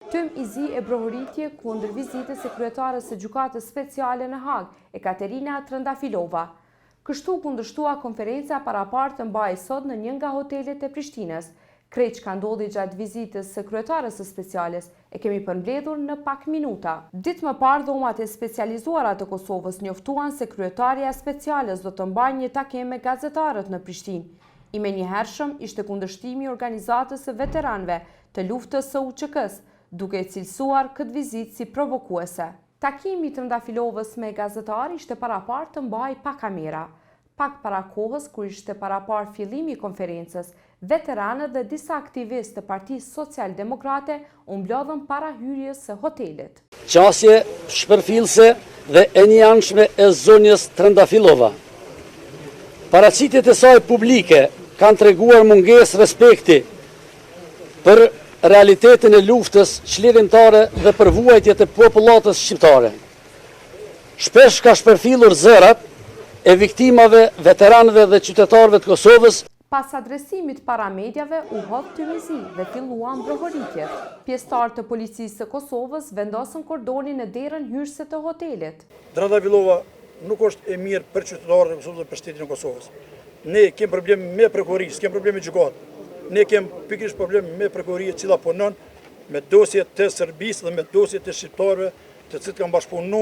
Tym i zi e brohoritje kundër vizitës së kryetares së Gjykatës Speciale në Hagë, Ekaterina Trendafilova. Kështu u kundërshtua konferenca e paraparë të mbahej sot në një nga hotelet e Prishtinës. Krejt çka ndodhi gjatë vizitës së kryetares së Speciales e kemi përmbledhur në pak minuta. Ditë më parë Dhomat e Specializuara të Kosovës njoftuan se kryetarja e Speciales do të mbajë një takim me gazetarët në Prishtinë. I menjëhershëm ishte kundërshtimi i organizatës së veteranëve të luftës së UÇK-së, duke e cilësuar këtë vizitë si provokuese. Takimi i Trëndafilovës me gazetarë ishte paraparë të mbahej pa kamera. Pak para kohës kur ishte paraparë fillimi i konferencës, veteranët dhe disa aktivistë të Partisë Socialdemokrate u mblodhën para hyrjes së hotelit. Qasje shpërfillëse dhe e njëanshme e zonjës Trendafilova. Paraqitjet e saj publike kanë treguar mungesë respekti për realitetin e luftës çlirimtare dhe për vuajtjet e popullatës shqiptare. Shpesh ka shpërfillur zërat e viktimave, veteranëve dhe qytetarëve të Kosovës. Pas adresimit para mediave u hodh tym i zi dhe filluan brohoritjet. Pjesëtarë të Policisë së Kosovës vendosën kordonin në derën hyrëse të hotelit. Trendafilova nuk është e mirë për qytetarët e Kosovës dhe për shtetin e Kosovës. Ne kem problem me prokurori, s'kem problem me gjykatë. Ne kem pikërisht problem me prokurori e cila punon me dosje të Serbisë dhe me dosje të shqiptarëve të cilët kanë bashkëpunu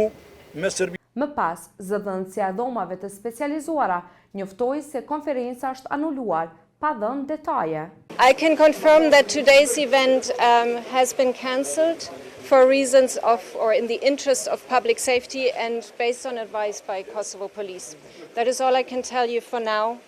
me Serbinë. Më pas, zëdhënësja e Dhomave të Specializuara njoftoi se konferenca është anuluar, pa dhënë detaje. I can confirm that today's event um, has been cancelled for reasons of or in the interest of public safety and based on advice by Kosovo police. That is all I can tell you for now.